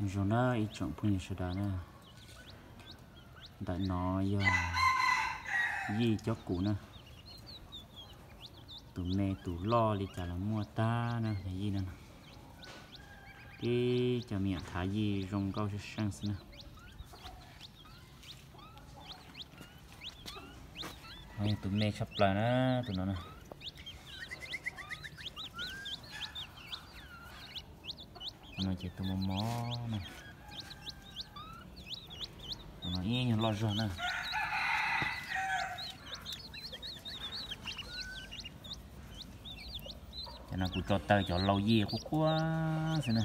Zoo na ib tsoom phooj ywg sawv daws na, ntawm no yog yij cob kuv na, tus me tus loj li cas los muaj tag na yog yij no. Tib co me nyuam thav yij zoo nkauj seej seej xwb na. Tus me tshaj plaws na, tus no na. Tus no ces tus mos mos na. Tus no ib nyuag loj zog na. Cov no kuv tso taw cov laus yij quaj quaj xwb na.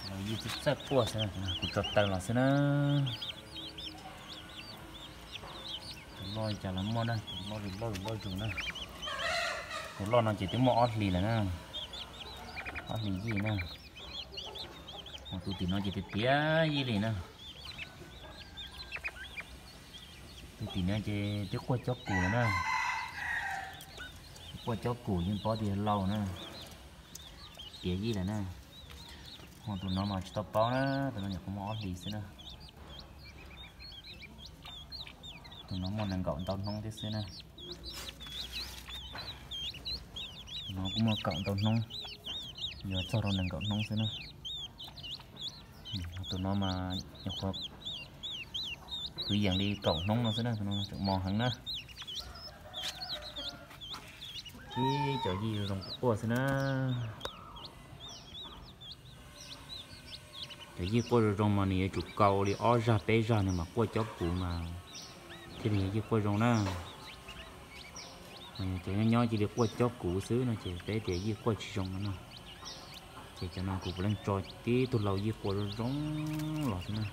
Laus yij txawj txawj quaj xwb na, kuv tso taw los xwb na. Tus loj li cas los muaj na, tus loj zus loj zus loj zus na. Tus loj no ces twb muaj ob hlis lawm na, ob hlis yij na. Ho tus tim no ces tiav tiav yij li na. Tus tim no ces twb quaj cob kuv lawm na. Quaj cob kuv yeej paub tias laus na, tiav yij lawm na. Ho tus no mas tsis tau paub na, tus no nyuam qhuav muaj ob hlis xwb na. Tus no muaj nees nkaum ntau hnub thiab xwb na. Tus no kuj muaj kaum ntau hnub, yuav txog rau nees nkaum hnub xwb na. Tus no mas nyuam qhuav kwv yees li kaum hnub no xwb na, tus no tseem mos heev na. Ib cov yij zoo quaj xwb na. Cov yij quaj zoo zoo mas nws yuav tsum kaus li ob zag peb zag nws mam quaj cob kuv mas thiaj li yog yij quaj zoo na. Mas yog cov nyob nyob cia li quaj cob kuv xwb no ces peb tias yij quaj tsis zoo no na. Ces cov no kuv puav leej tso tib tug laus yij quaj zoo zoo los xwb na.